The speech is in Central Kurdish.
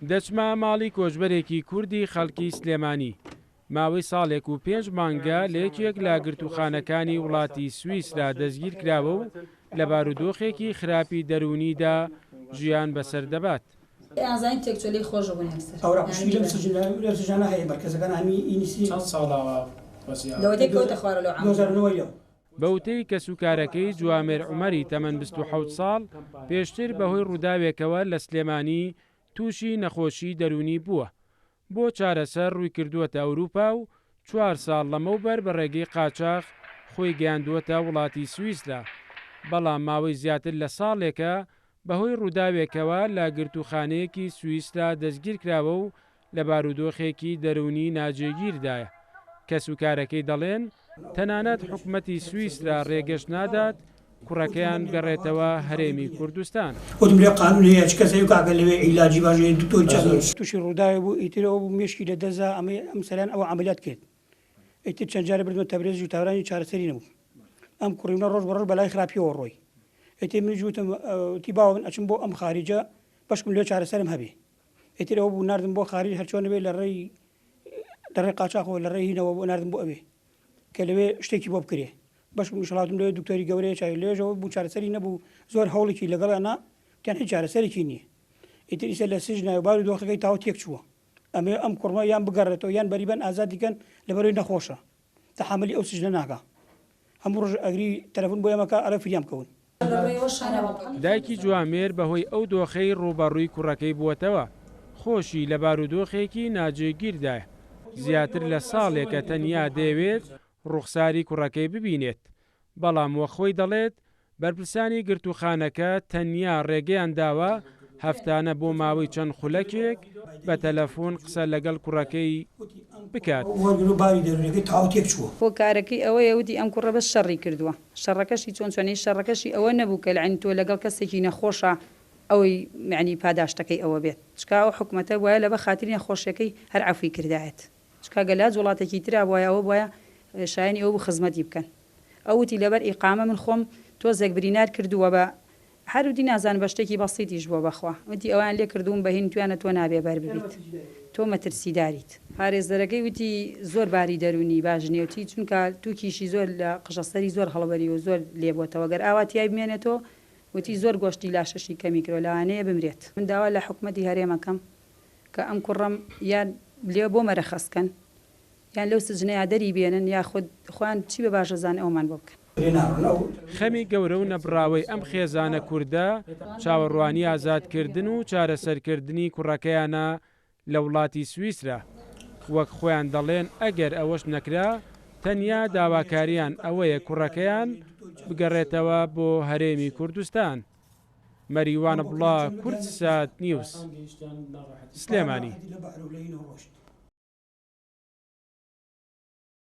دەچمە ماڵی کۆچبەرێکی کوردی خەڵکی سلێمانی، ماوەی ساڵێک و پێنج مانگە لە یەکێک لە گرتووخانەکانی وڵاتی سویسرا دەستگیرکراوە و لە بارودۆخێکی خراپی دەروونیدا ژیان بەسەر دەبات. بە وتەی کەسوکارەکەی، جوامێر عومەری تەمەن 27 ساڵ، پێشتر بەهۆی ڕووداوێکەوە لە سلێمانی تووشی نەخۆشی دەروونی بووە، بۆ چارەسەر ڕوویکردووەتە ئەوروپا و چوار ساڵ لەمەوبەر بە ڕێگەی قاچاخ خۆی گەیاندووەتە وڵاتی سویسرا، بەڵام ماوەی زیاتر لە ساڵێکە بەهۆی ڕووداوێکەوە لە گرتووخانەیەکی سویسرا دەستگیرکراوە و لە بارودۆخێکی دەروونی ناجێگیردایە. کەسوکارەکەی دەڵێن، تەنانەت حکومەتی سویسرا رێگەش نادات کوڕەکەیان بگەڕێتەوە هەرێمی کوردستان. وتم لێ قانون هەیە چ کەس هەیە کاکە لەوێ عیلاجی باش هەیە دکتۆری چاک هەیە. توشی ڕووداوێ بوو ئیتر ئەوە بوو مێشکی لە دەست دا ئەمەی ئەم سەریان ئەوە عەمەلیات کرد ئیتر چەند جارێ بردمە تەبرێزیش و تارانیش چارەسەری نەبوو ئەم کوڕی منە ڕۆژ بە ڕۆژ بەلای خراپیەوە ڕۆی ئیتر منیش وتم وتی باوە من ئەچم بۆ ئەم خاریجە بەشکم لێ چارەسەرم هەبێ ئیتر ئەوە بوو ناردم بۆ خاریج هەرچۆن نەبێ لە ڕێی لە ڕێی قاچاخەوە لە ڕێی هینەوە بۆ ناردم بۆ ئەوێ کە لەوێ شتێکی بۆ بکرێ بەشکم ئیشەڵاتم لەوێ دکتۆری گەورەیە چاوی لەوێژەوە بوو چارەسەری نەبوو زۆر هەوڵێکی لەگەڵیان نا وتیان هیچ چارەسەرێکی نییە ئیتر ئیسە لە سجنایە و بارو دۆخەکەی تاو تێک چووە ئەمەوێ ئەم کوڕمە یان بگەڕێتەوە یان بەریبەن ئازادی کەن لەبەرەوەی نەخۆشە تەحەمولی ئەو سجنە ناکا هەموو ڕۆژ ئەگری تەلەفون بۆ ئێمە کا ئەڵێ فریام کەون. دایکی جوامێر بەهۆی ئەو دۆخەی ڕووبەڕووی کوڕەکەی بووەتەوە، خۆشی لە بارودۆخێکی ناجێگیردایە، زیاتر لە ساڵێکە تەنیا دەیەوێت ڕووخساری کوڕەکەی ببینێت، بەڵام وەک خۆی دەڵێت، بەرپرسانی گرتووخانەکە تەنیا ڕێگەیان داوە هەفتانە بۆ ماوەی چەند خولەکێک بە تەلەفۆن قسە لەگەڵ کوڕەکەی بکات. هۆکارەکەی ئەوەیە وتی ئەم کوڕە بەس شەڕی کردووە شەڕەکەشی چۆن چۆنی شەڕەکەشی ئەوە نەبوو کە لەعین تۆ لەگەڵ کەسێکی نەخۆشا ئەوەی یەعنی پاداشتەکەی ئەوە بێت چکا ئەو حکومەتە بوایە لەبە خاتری نەخۆشیەکەی هەر عەفوی کردایەت چکا گەر لە هەچ وڵاتێکی ترا بوایە ئەوە بوایە شایەنی ئەوە بوو خزمەتی بکەن ئەو وتی لەبەر ئیقامە من خۆم تۆزێک برینار کردووە بە هەر وتی نازانم بە شتێکی بەسیتیش بووە بەخوا وتی ئەوەیان لێ کردووم بە هین وتویانە تۆ نابێ بەر ببیت تۆ مەترسیداریت. پارێزەرەکەی وتی زۆر باری دەروونی باش نیە وتی چونکە توکیشی زۆر لە قژە سەری زۆر هەڵوەریوە زۆر لێ بۆتەوە گەر ئاوا تیای بمێنێتەوە وتی زۆر گۆشتی لاشەشی کەمی کردوە لەوانەیە بمرێت. من داوا لە حکومەتی هەرێم ئەکەم کە ئەم کوڕەم یان لێ بۆ مەرەخەس کەن یان لەو سجنەیا دەری بێنن یاخود خۆیان چی بە باش ئەزانن ئەوەمان بۆ بکەن. خەمی گەورە و نەبڕاوەی ئەم خێزانە کوردە چاوەڕوانی ئازادکردن و چارەسەرکردنی کوڕەکەیانە لە وڵاتی سویسرا، وەک خۆیان دەڵێن ئەگەر ئەوەش نەکرا تەنیا داواکاریان ئەوەیە کوڕەکەیان بگەڕێتەوە بۆ هەرێمی کوردستان. مەریوان عەبدوڵا، کوردسات نیوز، سلێمانی.